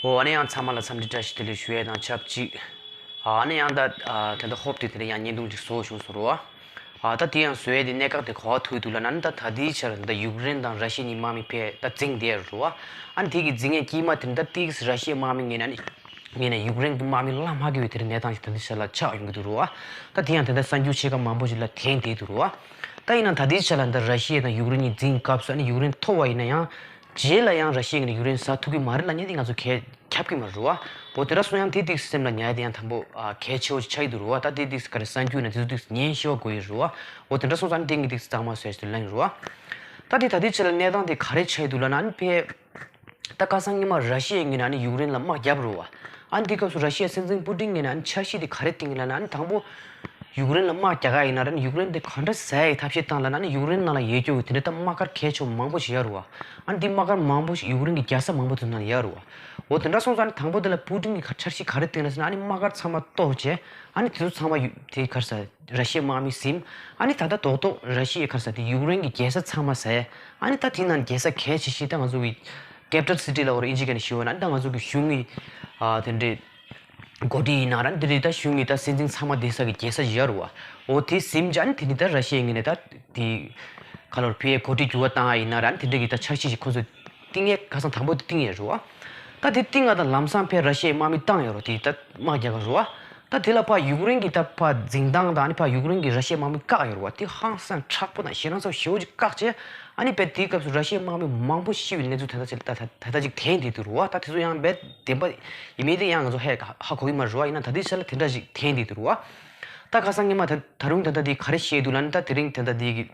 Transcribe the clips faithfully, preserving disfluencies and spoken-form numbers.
ཨོ་ཨ་ནི་ཡང་ཚང་མ་ལ་འཚམས་འདྲི་བཀྲ་ཤིས་བདེ་ལེགས་ཞུ་ཡས་དང་ཆབས་ཅིག་ཨ་ནི་ཡང་ད་ཨ་ད་ལྟ་ཧོབ་དེ་དེ་ལ་ཡང་བརྙན་ཐུང་ཅིག་བཟོ་བྱུང་སོང་རོ། ཨ་ད་དེ་ཡང་བཟོ་ཡས་དེ་གནད་འགག་དེ་ག་པར་ཐུག་འདུག་ལབ་ན་ནི་ད་ད་ལྟའི་ཆར་ད་ཡུཀ་རེན་དང་ར་ཤི་ཡའི་དམག་མི་ཕར་ད་འཛིང་བསྡད་རོ། ཨ་ནི་དེ་གི་འཛིང་ཡས་དཀྱིལ་མ་དེ་ནི་ད་ཏིག་ར་ཤི་ཡའི་དམག་མི་ངོས་ནས་ནི་ངོས་ནས་ཡུཀ་རེན་གྱི་དམག་མི་བརླག་མ་དགོས་པའི་དེ་འདྲ་གནས་སྟངས་ཤིག་ད་ལྟའི་ཆར་ལ་ཆགས་ཡོང་གི་འདུག་རོ། ཨ་ད་དེ་ཡང་དེ་འདྲ་གསར་འགྱུར་ཆེ་ཁག་མང་པོ་ཞིག་ལ་ཐོན་བསྡད་འདུག་རོ། ཨ་ད་ཡིན་ན་ད་ལྟའི་ཆར་ལ་ད་ར་ཤི་ཡ་དང་ཡུཀ་རེན་གཉིས་འཛིང་སྐབས་སུ་ཨ་ནི་ཡུཀ་རེན་མཐོ་བ་ཡིན་ན་ཡང་རྗེས་ལ་ཡང་ར་ཤི་ཡ་ངོས་ནས་ཡུཀ་རེན་ཟ་ཐུབ་ཀྱི་མ་རེད་ལབ་མཁན་དེ་ང་ཚོ་གས་ཁྱབ་ཀྱི་མ་རེད་རོ། ཨ་འོ་དེ་འདྲ་སོང་ཡང་དེ་ཏིག་སེམས་ལ་ཉར་ཡས་དེ་ཡང་དང་པོ་ཨ་གལ་ཆེ་བོ་ཞིག་ཆགས་ཀྱི་འདུག་རོ། ཨ་ད་དེ་ཏིག་ག་རེ་གསར་འགྱུར་ན་དེ་ཚོ་ཏིག་ཉན་ཤེས་པ་དགོས་ཡོད་རོ། ཨ་འོ་དེ་འདྲ་སོང་ཙང་ནི་དེ་ངས་ཏིག་གཙང་མ་བཟོས་ཏེ་ལེན་རོ། ཨ་ད་དེ་ད་ལྟའི་ཆར་ལ་གནས་སྟངས་དེ་ག་རེ་ཆགས་ཀྱི་འདུག་ལབ་ན་ཨ་ནི་ཕར་ད་ཁ་སང་ཉི་མ་ར་ཤི་ཡའི་ངོས་ནས་ཨ་ནི་ཡུཀ་རེན་ལ་དམག་བརྒྱབ་རོ། ཨ་ནི་དེ་སྐབས་སུ་ར་ཤི་ཡའི་སྲིད་འཛིན་པུ་ཏིན་ངོས་ནས་ཨ་ནི་འཆར་གཞི་དེ་ག་རེ་བཏིང་ཡོད་ལབ་ན་ཨ་ནི་དང་པོ་ཡུཀ་རེན་ལ་དམག་རྒྱག་ག་ཡིན་ན་ར་ཨ་ནི་ཡུཀ་རེན་དེ་ག་འདྲ་ཟ་ཡའི་ཐབས་ཤེས་བཏང་ལབ་ན་ཨ་ནི་ཡུཀ་རེན་ནང་ལ་ཡོད་རྒྱུ་དེ་འདྲ་ད་དམག་སྒར་གལ་ཆེ་བ་མང་པོ་ཞིག་ཡོད་རོ། ཨ་ནི་དེ་དམག་སྒར་མང་པོ་ཞིག་ཡུཀ་རེན་གྱི་རྒྱལ་ས་མང་པོ་དེ་ནང་ལ་ཡོད་རོ། འོ་དེ་འདྲ་སོང་ཙང་ཨ་ནི་དང་པོ་དེ་ལ་པུ་ཏིན་གྱིས་ག་འཆར་གཞི་ག་རེ་བཏིང་ལབ་ཟེར་ན་ཨ་ནི་དམག་སྒར་ཚང་མ་གཏོར་བྱས་ཨ་ནི་དེ་ཚོ་ཚང་མ་ཡུ་དེ་ག་རེ་ཟ། ར་ཤི་ཡའི་དམག་མི་ཟིན། ཨ་ནི་ད་ལྟ་རྡོག་རྡོག་ར་ཤི་ཡའི་ག་རེ་ཟ་དེ་ཡུཀ་རེན་གྱི་རྒྱལ་ས་ཚང་མ་ཟ་ཡ། ཨ་ནི་ད་དེ་ནང་རྒྱལ་ས་གལ་ཆེ་ཤོས་ད་ང་ཚོ་གི་capital city་ལབ་དགོས་རེད་ཨིན་ཇི་སྐད་ནས་ཞུ་བ་ན་ད་ང་ཚོ་གི་གཞུང་གི་ཨ་དེ་འདྲའི་འགོ་ཁྲིད་ཡིན་ན་ར་འདི་རེད་ད་གཞུང་གི་ད་སྲིད་འཛིན་ཚང་མ་བསྡད་ས་གི་རྒྱལ་ས་ཞིག་ཡོད་རེད་བ། འོ་དེ་ཟིན་ཅིག་ཨ་ནི་དེ་ནི་ད་ར་ཤི་ཡའི་ངོས་ནས་ད་དེ་ག་ལབ་དགོས་རེད་ཕར་འགོ་ཁྲིད་འགྱུར་བ་བཏང་ཡ་ཡིན་ན་ར་ཨ་ནི་དེ་འདྲ་གི་ད་འཆར་གཞི་ཞིག་ཁོ་ཚོས་བཏིང་ཡས་ཁ་སང་དང་པོ་དེ་བཏིང་ཡས་རེད་བ། ད་དེ་བཏིང་ཡ་ད་ལམ་སང་ཕར་ར་ཤི་ཡའི་དམག་མི་བཏང་ཡོད་རེད་དེ་ད་དམག་རྒྱག་ག་རེད་བ། ད་དེ་ལ་ཕར་ཡུཀ་རེན་གྱི་ད་ཕར་འཛིང་སྟངས་དང་ཨ་ནི་ཕར་ཡུཀ་རེན་གྱི་ར་ཤི་ཡའི་དམག་མི་བཀག་ཡོད་རེད་བ། དེ་ཧང་སང་དྲག་པོ་དང་ཞེད་སྣང་ཚ་པོ་ཞེ་པོ་ཅིག་བཀག་བྱས་ཨ་ནི་དཔེ་དེའི་སྐབས་སུ་ར་ཤི་ཡའི་དམག་མི་མང་པོ་ཤི་བའི་གནས་ཚུལ་དེ་འདྲ་ཅིག་ད་ད་ད་ལྟ་ཅིག་ཐོན་བསྡད་འདུག་རེད་བ། ད་དེ་ཚོ་ཡང་རྦད་བདེན་པ་ཡིན་མིན་དེ་ཡང་ང་ཚོ་ཧ་ཧ་གོ་གི་མ་རེད་བ། ཡིན་ན་ད་ལྟའི་ཆ་ལ་དེ་འདྲ་ཅིག་ཐོན་བསྡད་འདུག་རེད་བ། ད་ཁ་སང་ཉི་མ་ད་ད་རུང་ད་ལྟ་དེ་ག་རེ་བཤད་འདུག་ལབ་ན་ད་དེ་རིང་ད་ལྟ་དེ་གི་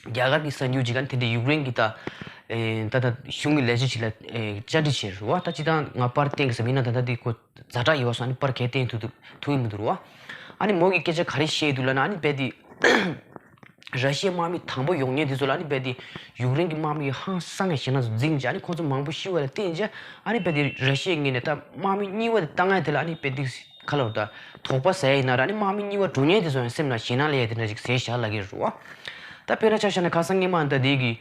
རྒྱ་གར་གྱི་གསར་འགྱུར་ཅིག་ག་ནི་དེ་འདྲའི་ཡུཀ་རེན་གྱི་ད་ཨེ་ད་ད་གཞུང་གི་ལས་བྱེད་ཅིག་ལ་ཨེ་བཅར་འདྲི་བྱས་རེད་བ། ད་སྤྱིར་བཏང་ང་པར་བསྟན་གི་ཟེར་མིན་ན་ད་ལྟ་འདི་ཁོ་ཛ་དྲག་ཡོད་བ་སོང་ཨ་ནི་པར་གས་བསྟན་ཐུབ་ཐུབ་ཐུབ་ཀྱི་མི་འདུག་རེད་བ། ཨ་ནི་མོ་གི་སྐད་ཆ་ག་རེ་བཤད་འདུག་ལབ་ན་ཨ་ནི་རྦད་དེ་ར་ཤི་ཡའི་དམག་མི་དང་པོ་ཡོང་མཁན་དེ་ཚོ་ལ་ཨ་ནི་རྦད་དེ་ཡུཀ་རེན་གྱི་དམག་མི་ཧང་སང་གི་ཞེད་སྣང་ཚོ་འཛིང་བྱས་ཨ་ནི་ཁོ་ཚོ་མང་པོ་ཤི་བ་ལ་བརྟེན་བྱས་ཨ་ནི་རྦད་དེ་ར་ཤི་ཡའི་ངོས་ནས་ད་དམག་མི་གཉིས་པ་དེ་བཏང་ཡ་དེ་ལ་ཨ་ནི་རྦད་དེ། ཁ་ལོར་ད་དོགས་པ་ཟ་ཡིན་ན་ར་ནི་དམག་མི་གཉིས་པ་འགྲོ་མཁན་དེ་ཚོ་ཡང་སེམས་ལ་ཞེད་སྣང་སླེབས་ཡ་དེ་འདྲ་ཞིག་ཟེར་བཞག་ལབ་ཀྱི་རེད་བ། ད་དཔེར་ན་ཆ་བཞག་ན་ཁ་སང་སྔོན་མ་ད་དེ་གི་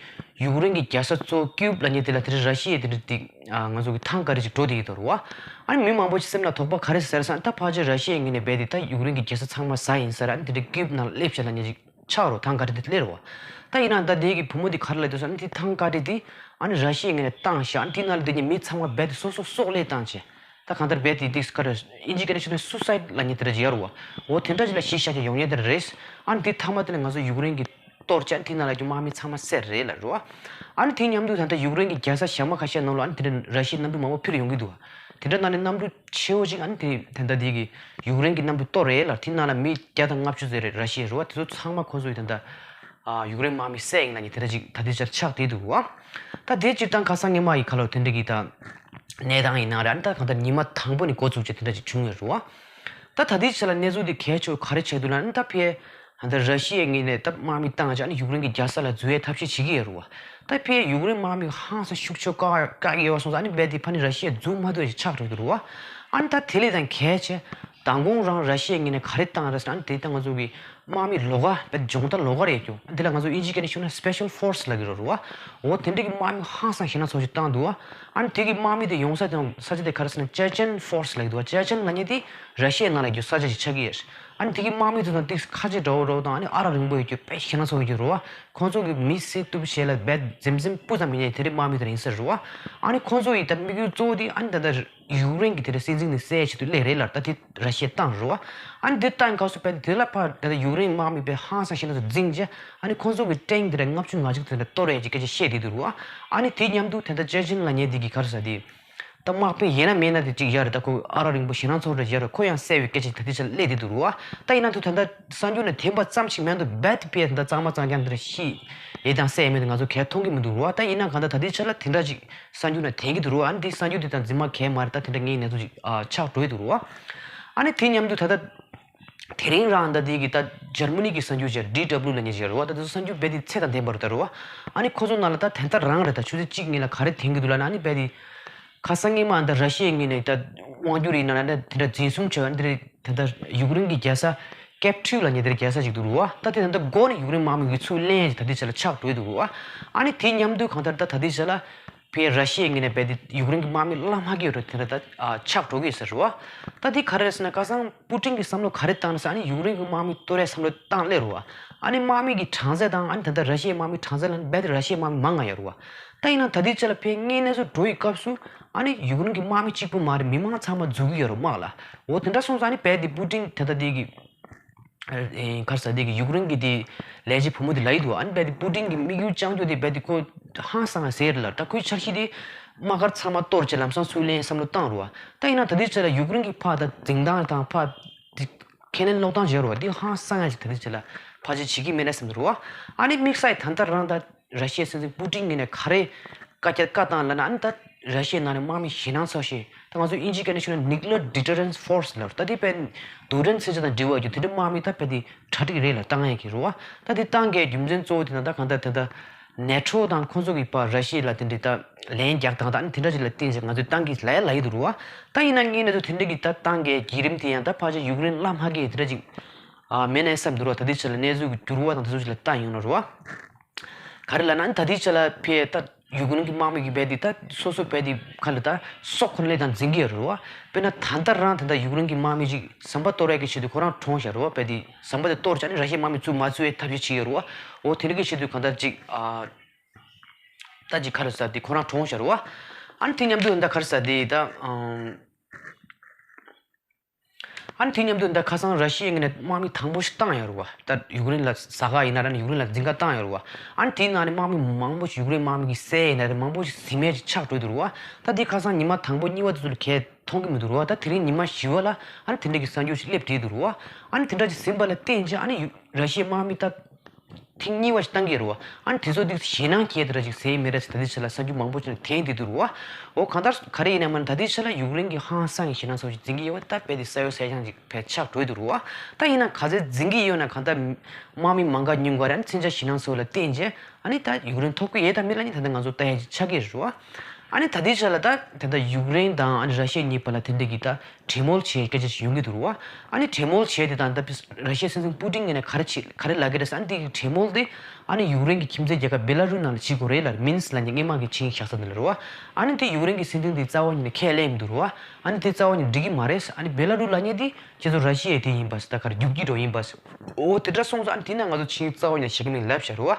ཡུཀ་རེན་གྱི་རྒྱལ་ས་གཙོ་བོ་ཀིབ་ལབ་མཁན་དེ་ལ་དེ་རིང་ར་ཤི་ཡའི་དེ་འདྲ་དེ་ང་ཚོ་གི་ཐང་ཀ་རེ་ཅིག་འགྲོ་བསྡད་ཀྱི་འདུག་རེད་བ། ཨ་ནི་མི་མང་པོ་ཞིག་སེམས་ལ་དོགས་པ་ག་རེ་ཟེར་སོང་ད་ཕལ་ཆེར་ར་ཤི་ཡའི་ངོས་ནས་རྦད་དེ་ད་ཡུཀ་རེན་གྱི་རྒྱལ་ས་ཚང་མ་ཟ་ཡིན་ཟེར་ཨ་ནི་དེ་འདྲ་ཀིབ་ནང་སླེབས་བཞག་ལབ་མཁན་ཅིག་ཆགས་རོ་ཐང་ཀ་རེ་དེ་སླེབས་རོ། ད་ཡིན་ན་ད་དེ་གི་བུ་མོ་དེ་ག་རེ་ལབ་འདུག་ཟེར་ན་དེ་ཐང་ཀ་རེ་དེ་ཨ་ནི་ར་ཤི་ཡའི་ངོས་ནས་བཏང་བཞག་ཨ་ནི་དེ་ནང་ལ་སྡོད་མཁན་མི་ཚང་མ་རྦད་དེ་སོ་སོ་སྲོག་བློས་བཏང་བྱས། ད་གང་ལྟར་རྦད་དེ་དེ་ག་རེ་ཨིན་ཇི་སྐད་ནས་ཤོད་ན་སུ་སའིད་ལབ་མཁན་དེ་འདྲ་ཅིག་ཡོད་རེད་བ། འོ་དེ་འདྲ་ཅིག་ལ་གཞིས་ཆགས་ཀྱི་ཡོང་མཁན་དེ་རེད། ཨ་ནི་དེ་མཐའ་མ་དེ་ལ་ང་ཚོ་ཡུཀ་རེན་གྱིས་གཏོར་བྱས་ཨ་ནི་དེ་ནང་ལ་ཀྱི་དམག་མི་ཚང་མ་བསད་རེད་ལབ་རེད་བ། ཨ་ནི་དེ་མཉམ་དུ་ད་ལྟ་ཡུཀ་རེན་གྱི་རྒྱལ་ས་གཞན་པ་ཁ་ཤས་ནང་ལ་ཨ་ནི་དེ་འདྲ་ར་ཤི་ཡའི་གནམ་གྲུ་མང་པོ་འཕུར་ཡོང་གི་འདུག་བ། དེ་འདྲ་ནང་ནས་གནམ་གྲུ་ཆེ་བོ་ཅིག་ཨ་ནི་དེ་ད་ལྟ་དེ་གི་ཡུཀ་རེན་གྱི་གནམ་གྲུ་གཏོར་རེད་ལབ་དེ་ནང་ལ་མི་བརྒྱ་དང་ལྔ་བཅུ་ཙམ་རེད་ར་ཤི་ཡའི་རེད་བ། དེ་ཚོ་ཚང་མ་ཁོ་ཚོ་ཡི་ད་ལྟ། ཨ་ཡུཀ་རེན་དམག་མི་བསད་ཡིན་ལབ་མཁན་དེ་འདྲ་ཅིག་ད་ལྟའི་ཆར་ཆགས་བསྡད་འདུག་བ། ད་དེ་སྤྱིར་བཏང་ཁ་སང་སྔོན་མ་ཡི་ཁ་ལོ་དེ་འདྲ་གི་ད་གནས་སྟངས་ཡིན་ན་ར་ཨ་ནི་ད་གང་ལྟར་ཉི་མ་དང་པོ་ནས་འགོ་བཙུགས་བྱས་དེ་འདྲ་ཅིག་བྱུང་ཡོད་རེད་བ། ད་ད་ལྟའི་ཆར་ལ་གནས་ཚུལ་དེ་གལ་ཆེ་བ་ག་རེ་ཆགས་འདུག་ལབ་ན་ད་ཕར་ད་ལྟ་ར་ཤི་ཡའི་ངོས་ནས་ད་དམག་མི་བཏང་བྱས་ཨ་ནི་ཡུཀ་རེན་གྱི་རྒྱལ་ས་ལ་འཛུལ་ཡའི་ཐབས་ཤེས་བྱེད་ཀྱི་ཡོད་རེད་བ། ད་ཕར་ཡུཀ་རེན་དམག་མི་ཧང་སང་ཤུགས་ཆེ་བཀག་བཀག་ཡོད་པ་སོང་ཙང་ཨ་ནི་རྦད་དེ་ཕར་ནས་ར་ཤི་ཡ་འཛུལ་མ་ཐུབ་ཡ་ཞིག་ཆགས་འགྲོ་གི་རེད་བ། ཨ་ནི་ད་དེ་ལས་ཀྱང་གལ་ཆེ། མདང་དགོང་རང་ར་ཤི་ཡའི་ངོས་ནས་ག་རེ་བཏང་རེད་ཟེར་ན་དེ་ལྟ་ང་ཚོ་གི་དམག་མི་ལོགས་ཀ་དཔེ་སྦྱོང་བརྡར་ལོགས་ཀ་རེད་ཀྱོ། འདི་ལ་ང་ཚོ་ཨིན་ཇི་སྐད་ནས་ཤོད་ན་special force་ལབ་ཀྱི་རེད་རོ། འོ་དེ་འདྲ་གི་དམག་མི་ཧང་སང་ཞེད་སྣང་ཚ་པོ་ཞིག་བཏང་འདུག་ཨ་ནི་དེ་གི་དམག་མི་དེ་ཡོང་ས་དང་ས་ཆ་དེ་ག་རེ་ཟེར་ན་Chechen Force་ལབ་ཀྱི་འདུག Chechen་ལབ་མཁན་དེ་ར་ཤི་ཡའི་ནང་ལ་ཀྱོ་ས་ཆ་ཞིག་ཆགས་ཀྱི་ཡོད། ཨ་ནི་དེ་གི་དམག་མི་དེ་དང་ཏིག་ཁ་ཆེ་འདྲ་བོ་རོ་དང་ཨ་ནི་ཨ་རག་རིང་པོ་ཡོད་ཀྱོ་དཔེ་ཞེད་སྣང་ཚ་པོ་ཡོད་ཀྱོ་རོ། ཁོང་ཚོ་གི་མི་བསད་གཏུབ་བྱེད་ལ་རྦད་འཛེམ་འཛེམ་སྤུ་ཙམ་མེད་མཁན་དེ་འདྲའི་དམག་མི་དེ་རེད་ཡིན་ས་རེད་རོ། ཨ་ནི་ཁོང་ཚོ་ཡི་ད་དམིགས་ཡུལ་གཙོ་བོ་དེ་ཨ་ནི་ད་ལྟ་ཡུཀ་རེན་གྱི་དེ་འདྲ་སྲིད་འཛིན་དེ་བསད་ཆེད་དུ་སླེབས་རེད་ལབ་ད་དེ་ར་ཤི་ཡས་བཏང་རོ། ཨ་ནི་འདི་བཏང་སྐབས་སུ་དཔེ་དེ་ལ་ཕར་ད་ལྟ་ཡུཀ་རེན་དམག་མི་དཔེ་ཧང་སང་ཞེད་སྣང་ཚ་འཛིང་རྗེས་ཨ་ནི་ཁོང་ཚོ་གི་ཊེང་དེ་འདྲ་ལྔ་བཅུ་ང་གཅིག་དེ་འདྲ་གཏོར་ཡས་ཀྱི་སྐད་ཆ་བཤད་བསྡད་འདུག་རོ། ཨ་ནི་དེ་མཉམ་དུ་ད་ལྟ་ཅེ་ཅིན་ལབ་མཁན་དེ་གི་ག་རེ་ཟེར་དེ་ད་དམག་དཔོན་ཡིན་ན་མིན་ན་དེ་གཅིག་ཡ་རེད། ད་ཁོ་ཨ་རག་རིང་པོ་ཞེད་སྣང་ཚ་པོ་འདྲ་ཡ་རེད། ཁོ་ཡང་བསད་པའི་སྐད་ཆ་ད་ལྟའི་ཆར་སླེབས་བསྡད་འདུག་རོ། ད་ཡིན་ན་ཐུག་ད་ལྟ་གསར་འགྱུར་ནང་ཐོན་པ་ཙམ་ཞིག་མེད་འདུག་རྦད་དེ་དཔེ་ད་ལྟ་གཙང་མ་གཙང་རྐྱང་དེ་འདྲ་ཤི་ཡས་དང་བསད་ཡས་མེད་འདུག་ང་ཚོ་གས་མཐོང་གི་མི་འདུག་རོ། ད་ཡིན་ན་གང་ལྟར་ད་ལྟའི་ཆར་ལ་དེ་འདྲ་ཅིག་གསར་འགྱུར་ནང་ཐོན་གྱི་འདུག་རོ། ཨ་ནི་འདི་གསར་འགྱུར་འདི་དང་རྫུན་མ་གས་མ་རེད། ད་དེ་འདྲ་ངའི་གནས་ཚུལ་ཅིག་ཨ་ཆགས་འགྲོ་ཡི་འདུག་རོ། ཨ་ནི་དེ་མཉམ་དུ་ད་ལྟ་དེ་རིང་རང་ད་འདི་གི་ད་འཇར་མ་ནི་གི་གསར་འགྱུར་ཅིག་ཌི་ཌབ་ལུ་ལབ་མཁན་ཅིག་རེད་བ། ད་དེ་ཚོ་གསར་འགྱུར་རྦད་དེ་ཚད་དང་ལྡན་པ་རེད་ད་རོ། ཨ་ནི་ཁོ་ཚོ་ནང་ལ་ད་དེ་ལྟ་རང་རེད། ད་ཆུ་ཚོད་གཅིག་གཉིས་ལ་ག་རེ་ཐོན་གྱི་འདུག་ལབ་ན་ཨ་ནི་རྦད་དེ་ཁ་སང་སྔོན་མ་ད་ར་ཤི་ཡའི་ངོས་ནས་ད་དབང་སྒྱུར་ཡིན་ན་ད་དེ་འདྲ་འཛིན་བཟུང་བྱས་པ་འདི་རེད། ད་ད་ཡུཀ་རེན་གྱི་རྒྱལ་ས་ཀེབ་ཊིབ་ལབ་མཁན་དེར་རྒྱལ་ས་ཅིག་འདུག་རོ། ད་དེ་ད་ད་མགོ་ནས་ཡུཀ་རེན་དམག་མི་གིས་ཚུར་ལེན་ཡས་ད་ལྟའི་ཆར་ལ་ཆགས་འགྲོ་ཡི་འདུག་རོ། ཨ་ནི་དེ་མཉམ་དུ་གང་ལྟར་ད་ད་ལྟའི་ཆར་ལ། ཕའི་ར་ཤི་ཡའི་ངོས་ནས་རྦད་དེ་ཡུཀ་རེན་གྱི་དམག་མི་བརླག་མ་གི་ཡོད་རེད། དེ་འདྲ་ད་ཨ་ཆགས་འགྲོ་གི་ཡོད་ཟེར་རེད་བ། ད་དེ་ག་རེ་རེད་ཟེར་ན་ཁ་སང་པུ་ཏིན་གྱིས་བསམ་བློ་ག་རེ་བཏང་ན་ཟེར། ཨ་ནི་ཡུཀ་རེན་གྱི་དམག་མི་གཏོར་ཡའི་བསམ་བློ་བཏང་སླེབས་རེད་བ། ཨ་ནི་དམག་མི་གི་གྲངས་ཚད་དང་ཨ་ནི་ད་ལྟ་ར་ཤི་ཡའི་དམག་མི་གྲངས་ཚད་ལ་རྦད་དེ་ར་ཤི་ཡའི་དམག་མི་མང་ང་ཡོད་རེད་བ། ད་ཡིན་ན་ད་ལྟའི་ཆ་ལ་ཕའི་དངོས་གནས་སུ་འགྲོ་ཡི་སྐབས་སུ་ཨ་ནི་ཡུཀ་རེན་གྱི་དམག་མི་གཅིག་པུ་མ་རེད། མི་མང་ཚང་མ་འཛུལ་གི་ཡོད་རེད་དམག་ལ། འོ་དེ་འདྲ་སོང་ཙང་ཨ་ནི་རྦད་དེ་པུ་ཏིན་ད་ལྟ་དེ་གི་ཨེ་ག་རེ་ཟེར། དེ་གི་ཡུཀ་རེན་གྱི་དེ་ལས་བྱེད་བུ་མོ་དེ་ལབ་ཡི་འདུག་ཨ་ནི་རྦད་དེ་པུ་ཏིན་གྱི་དམིགས་ཡུལ་རྐྱང་རྒྱུ་དེ་རྦད་དེ་ཁོ་ཧང་སང་ང་ཟེར་ལ། ད་ཁོའི་འཆར་གཞི་དེ་དམག་སྒར་ཚང་མ་གཏོར་བྱས་ལམ་སང་ཚུར་ལེན་བསམ་བློ་བཏང་རེད་བ། ད་ཡིན་ན་ད་ལྟའི་ཆ་ལ་ཡུཀ་རེན་གྱི་ཕར་ད་འཛིང་སྟངས་དང་ཕར་དེ་ཁས་ལེན་ཀློག་སྟངས་བྱས་རེད་བ། དེ་ཧང་སང་ཡ་ཞིག་ད་ལྟའི་ཆ་ལ་ཕལ་ཆེར་བྱེད་ཀྱི་མེད་ན་བསམ་འདུག་རེད་བ། ཨ་ནི་དམིགས་བསལ་ད་ལྟ་རང་ད་ར་ཤི་ཡའི་སྲིད་འཛིན་པུ་ཏིན་ངོས་ནས་ག་རེ་བཀའ་རྒྱ་བཀའ་བཏང་ལབ་ན། ཨ་ནི་ད་ར་ཤི་ཡའི་ནང་ནས་དམག་མི་ཞེད་སྣང་ཚ་ཤོས། ད་ང་ཚོ་དབྱིན་ཇིའི་སྐད་ནས་ཞུས་ན་nuclear deterrence force ལབ། ད་དེ་དཔེ་རྡུལ་ཕྲན་མཚོན་ཆ་དང་འབྲེལ་བ་རྒྱུ་དེ་འདྲའི་དམག་མི་ད་དཔེ་དེ་གྲ་སྒྲིག་རེད་ལ་བཏང་ཡས་ཀྱི་རེད་བ། ད་དེ་བཏང་གའི་རྒྱུ་མཚན་གཙོ་བོ་དེ་ན་ད་གང་ལྟར་དེ་ད་ནེ་ཊོ་དང་ཁོང་ཚོ་གི་བར་ར་ཤི་ཡ་ལ་དེ་འདྲའི་ད་ལན་རྒྱག་སྟངས་དང་ཨ་ནི་དེ་འདྲ་ཅིག་ལ་བརྟེན་བྱས་ང་ཚོས་བཏང་གི་ལབ་ཡ་ལབ་ཡི་འདུག་རེད་བ། ད་ཡིན་ན་དངོས་གནས་ཚུལ་དེ་འདྲ་གི་ད་བཏང་གའི་བརྒྱུད་རིམ་དེ་ཡང་ད་ཕལ་ཆེར་ཡུཀ་རེན་བརླག་མ་གི་དེ་འདྲ་ཅིག་ཨ་མེད་ན་བསམ་འདུག་རེད་བ། ད་དེ་ཆ་ལ་གནས་ཚུལ་གྱི་འགྱུར་བ་དང་དེ་ཚོ་ཞིག་ལ་བལྟ་ཡོང་ན་རེད་བ། ག་རེ་ལབ་ན་ད་ལྟའི་ཆ་ལ་ཕའི་ད་ཡུཀ་རེན་གྱི་དམག་མི་གི་རྦད་དེ་ད་སོ་སོ་རྦད་དེ་ག་ལ་ད་སྲོག་ཁོ་ན་ལས་དང་འཛིན་གྱི་ཡོད་རེད་བ། དཔེར་ན་ད་ལྟ་རང་ད་ལྟ་ཡུཀ་རེན་གྱི་དམག་མི་ཅིག་ཟམ་པ་གཏོར་ཡས་ཀྱི་ཆེད་དུ་ཁོ་རང་གྲོངས་བཞག་རེད་བ། རྦད་དེ་ཟམ་པ་དེ་གཏོར་བྱས་ནས་ར་ཤི་ཡའི་དམག་མི་ཚུར་མ་བཙུད་ཡས་ཐབས་ཤེས་བྱེད་ཀྱི་ཡོད་རེད་བ། འོ་དེ་འདྲ་གི་ཆེད་དུ་གང་ལྟར་ཅིག་ཨ་ད་ཅིག་ག་རེ་ཟེར་དེ་ཁོ་རང་གྲོངས་བཞག་རེད་བ། ཨ་ནི་དེ་མཉམ་དུ་ད་ག་རེ་ཟེར་དེ་ད་ཨམ། ཨ་ནི་དེ་མཉམ་དུ་ད་ཁ་སང་ར་ཤི་ཡའི་ངོས་ནས་དམག་མི་དང་པོ་ཞིག་བཏང་ཡོད་རེད་བ། ད་ཡུཀ་རེན་ལ་ཟ་ཁ་ཡིན་ན་ར་ནི་ཡུཀ་རེན་ལ་འཛིང་ཁ་བཏང་ཡོད་རེད་བ། ཨ་ནི་དེའི་ནང་ནས་དམག་མི་མང་པོ་ཞིག་ཡུཀ་རེན་དམག་མི་གིས་བསད་ཡིན་ན་རེད། མང་པོ་ཞིག་ཟིན་མེད་ཅིག་ཆགས་འགྲོ་འདུག་རེད་བ། ད་དེ་ཁ་སང་ཉི་མ་དང་པོ་གཉིས་པ་དེ་ཚོ་ལ་གས་མཐོང་གི་མི་འདུག་རེད་བ། ད་དེ་རིང་ཉི་མ་བཞི་པ་ལ་ཨ་ནི་དེ་འདྲ་གི་གསར་འགྱུར་ཞིག་སླེབས་བསྡད་འདུག་རེད་བ། ཨ་ནི་དེ་འདྲ་ཞིག་ཟིན་པ་ལ་བརྟེན་བྱས་ཨ་ནི་ཡུ་ར་ཤི་ཡའི་དམག་མི་ད་ཐེངས་གཉིས་པ་ཞིག་བཏང་གི་རེད་བ། ཨ་ནི་དེ་ཚོ་དེ་ཞེད་སྣང་སྐྱེས་དེ་འདྲ་ཅིག་ཟེར་མེད་ར་ཟེར། ད་ལྟའི་ཆ་ལ་གསར་འགྱུར་མང་པོ་ཅིག་ནས་ཐོན་བསྡད་འདུག་རེད་བ། འོ་གང་ལྟར་ག་རེ་ཡིན་ན་མ་ད་ལྟའི་ཆ་ལ་ཡུཀ་རེན་གྱི་ཧང་སང་གི་ཞེད་སྣང་ཚ་པོ་ཞིག་འཛིན་གྱི་ཡོད་པ་ད་རྦད་དེ་གསལ་པོ་གསལ་རྐྱང་ཅིག་ཕར་ཆགས་འགྲོ་འདུག་རེད་བ། ད་ཡིན་ན་ག་ཚད་འཛིན་གྱི་ཡོད་ན་གང་ལྟར་དམག་མི་མང་ག་ཉུང་ག་རེ་ཨ་ནི་མཚོན་ཆ་ཞེད་སྣང་ཚ་པོ་ལ་བརྟེན་བྱས་ཨ་ནི་ད་ཡུཀ་རེན་ཐོབ་ཀྱི་ཡོད་དང་མེད་ལ་ནི་ད་ལྟ་ང་ཚོ་ལྟ་ཡ་ཅིག་ཆགས་ཀྱི་རེད་བ། ཨ་ནི་ད་ལྟའི་ཆ་ལ་ད་ད་ལྟ་ཡུཀ་རེན་དང་ཨ་ནི་ར་ཤི་ཡ་གཉིས་བར་ལ་དེ་འདྲ་གི་ད་གྲོས་མོལ་བྱེད་སྐད་ཆ་ཞིག་ཡོང་གི་འདུག་རེད་བ། ཨ་ནི་གྲོས་མོལ་བྱས་ཏེ་ད་ལྟ་ར་ཤི་ཡའི་སྲིད་འཛིན་པུ་ཏིན་ངོས་ནས་ག་རེ་བྱེད་ག་རེ་ལབ་ཀྱི་རེད་ཟེར། ཨ་ནི་དེ་གི་གྲོས་མོལ་དེ་ཨ་ནི་ཡུཀ་རེན་གྱི་ཁྱིམ་མཚེས་རྒྱལ་ཁབ་བེ་ལ་རུ་ནང་ལ་བྱེད་དགོས་རེད་ལ། མིན་སི་ལབ་མཁན་སྔས་མ་གི་ཆིངས་བཞག་ས་དེ་ལ་རེད་བ། ཨ་ནི་དེ་ཡུཀ་རེན་གྱི་སྲིད་འཛིན་དེ་རྩ་བ་ཉིད་ནས་ཁས་ལེན་མི་འདུག་རེད་བ། ཨ་ནི་དེ་རྩ་བ་ཉིད་འགྲིག་གི་མ་རེད། ཨ་ནི་བེ་ལ་རུ་ལབ་མཁན་དེ་ཁྱེད་ཚོ་ར་ཤི་ཡའི་དེ་ཡིན་པ་ཟེར། ད་ག་རེ་རྒྱུག་ཀྱི་འགྲོ་ཡིན་པ་ཟེར། འོ་དེ་འདྲ་སོང་ཙང་ཨ་ནི་དེ་ན་ང་ཚོ་ཆིངས་རྩ་བ་ཉིད་ནས་བཞག་གི་མིན་ལབ་བཞག་རེད་བ།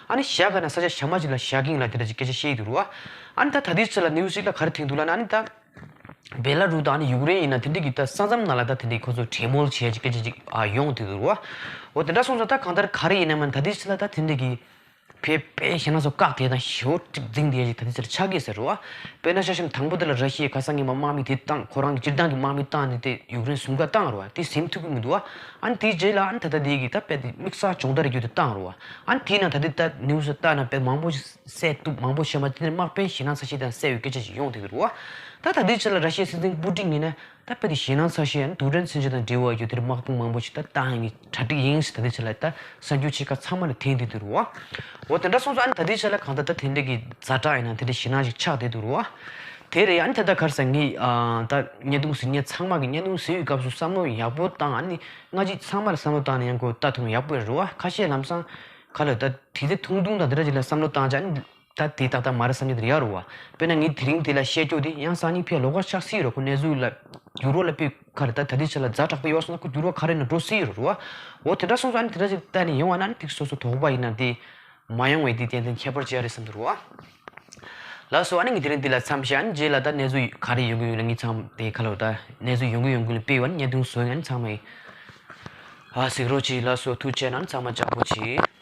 ཨ་ནི་བཞག་ག་ན་ས་ཆ་གཞན་པ་ཅིག་ལ་བཞག་གི་ཡིན་ལབ་དེ་འདྲ་ཅིག་སྐད་ཆ་བཤད་ཀྱི་འདུག་རེད་བ། ཨ་ནི་ད་ད་ལྟའི་ཆ་ལ་ནིའུ་སི་ཅིག་ལ་ག་རེ་ཐོན་འདུག་ལབ་ན་ཨ་ནི་ད། བེ་ལ་རུ་དང་ཨ་ནི་ཡུཀ་རེན་ཡིན་ན་དེ་འདྲ་གི་ད་ས་མཚམས་ནང་ལ་ད་དེ་འདྲའི་ཁོ་ཚོ་གྲོས་མོལ་བྱེད་ཀྱི་སྐད་ཆ་ཅིག་ཨ་ཡོང་དེ་འདུག་རེད་བ། འོ་དེ་འདྲ་སོང་ཙང་ད་གང་ལྟར་ག་རེ་ཡིན་ན་མིན་ད་ལྟའི་ཆ་ལ་ད་དེ་འདྲ་གི་བེད་སྤེལ་ཞེད་སྣང་ཚ་པོ་བཀག་དེ་དང་ཞེ་པོ་ཅིག་འཛིང་དེ་ཅིག་ད་ལྟའི་ཆ་ལ་ཆགས་ཀྱི་ཟེར་རེད་བ། དཔེར་ན་ཆ་བཞག་ན་དང་པོ་དེ་ལ་ར་ཤི་ཡས་ཁ་སང་ཉི་མ་དམག་མི་དེ་བཏང་ཁོ་རང་གི་སྤྱིར་བཏང་གི་དམག་མི་བཏང་ནས་དེ་ཡུཀ་རེན་ཟུམ་ཁ་བཏང་རེད་བ། དེ་ཟིན་ཐུབ་ཀྱི་མི་འདུག་བ། ཨ་ནི་དེའི་རྗེས་ལ་ཨ་ནི་ད་ལྟ་དེ་གི་ད་དཔེ་དེ་དམིགས་བསལ་སྦྱོང་བརྡར་རྒྱུ་དེ་བཏང་རེད་བ། ཨ་ནི་དེའི་ནང་ད་ལྟའི་ད་ནིའུ་སི་ལྟ་ན་དཔེ་མང་པོ་ཞིག་བསད་གཏུབ་མང་པོ་བྱས་མ་དེ་ནས་དམག་དཔོན་ཞེད་སྣང་ཚ་ཤོས་དང་བསད་པའི་སྐད་ཆ་ཞིག་ཡོང་བསྡད་ཀྱི་འདུག་བ། ད་ད་ལྟའི་ཆ་ལ་ར་ཤི་ཡའི་སྲིད་འཛིན་པུ་ཏིན་ཡིན་ན་ད་དཔེ་དེ་ཞེད་སྣང་ཚ་ཤོས་ཡང་རྡུལ་ཕྲན་མཚོན་ཆ་དང་འབྲེལ་བ་ཡོད་དེ་དམག་དཔུང་མང་པོ་ཞིག་ད་བཏང་ཡིན་གྲ་སྒྲིག་ཡིན་ཞེས་ད་ལྟའི་ཆ་ལ་ད་གསར་འགྱུར་ཕྱེད་ཀ་ཚང་མ་ལ་ཐོན་བསྡད་ཀྱི་འདུག་བ། འོ་དེ་འདྲ་སོང་ཙང་ཨ་ནི་ད་ལྟའི་ཆ་ལ་གང་ལྟར་ད་དེ་འདྲ་གི་ཛ་དྲག་ཡིན་ན་དེ་འདྲ་ཞེད་སྣང་ཞིག་ཆགས་བསྡད་འདུག་རེད་བ། དེ་རེད། ཨ་ནི་ད་ལྟ་ག་རེ་ཟེར་ངས་ཨ་ད་བརྙན་ཐུང་གཟིགས་མཁན་ཚང་མ་གི་བརྙན་ཐུང་གཟིགས་པའི་སྐབས་སུ་བསམ་བློ་ཡག་པོ་བཏང་། ཨ་ནི་སྔ་ཕྱི་ཚང་མ་ལ་བསམ་བློ་བཏང་ནས་ཡང་ཁོ་ལྟ་ཐུབ་ན་ཡག་པོ་རེད་བ། ཁ་ཤས་ལམ་སང་ག་ལ་ད་དེ་ཚེ་ཐུང་ཐུང་དང་དེ་འདྲ་ཅིག་ལ་བསམ་བློ་བཏང་བྱས་ཨ་ནི། ད་དེ་ཏག་ཏག་མ་རེད་བསམ་རྒྱུ་དེ་ཡོད་རེད་བ། དཔེར་ན་ངས་དེ་རིང་དེ་ལ་བཤད་རྒྱུ་དེ་ཡང་སང་ཉིན་ཕར་ལོགས་ཀ་ཆགས་སྲིད་རེད། ཁོ་གནས་ཚུལ་ལ་འགྱུར་བ་ལ་དཔེ་ག་རེ་ད་ད་ལྟའི་ཆ་ལ་ཛ་དྲག་པོ་ཡོད་སོང་ན་ཁོ་འགྱུར་བ་ག་རེ་ན་འགྲོ་སྲིད་རེད་བ། འོ་དེ་འདྲ་སོང་ཙང་ཨ་ནི་དེ་འདྲ་ཅིག་ལྟ་ནས་ཡོང་བ་ན་ཨ་ནི་དེ་སོ་སོ་དོགས་པ་ཡིན་ན་དེ་མ་ཡོང་བའི་དེ་ཏན་ཏན་ཁྱད་པར་ཅིག་རེད་བསམ་གྱི་རེད་བ། ལགས་སོ། ཨ་ནི་ངས་དེ་རིང་འདི་ལ་མཚམས་བཞག་ཨ་ནི་རྗེས་ལ་ད་གནས་ཚུལ་ག་རེ་ཡོང་གི་ཡོད་ན་ངས་ཚང་མ་དེ་ག་ལ་ད་གནས་ཚུལ་ཡོང་གི་ཡོང་གི་ལ་དཔེ་བ་ནི་བརྙན་ཐུང་བཟོས་ཨ་ནི་ཚང་མས་ཨ་གཟིགས་རོགས་གྱིས། ལགས་སོ། ཐུགས་རྗེ་ཆེ་གནང་། ཚང་མ་ཅག་པོ་བྱེད།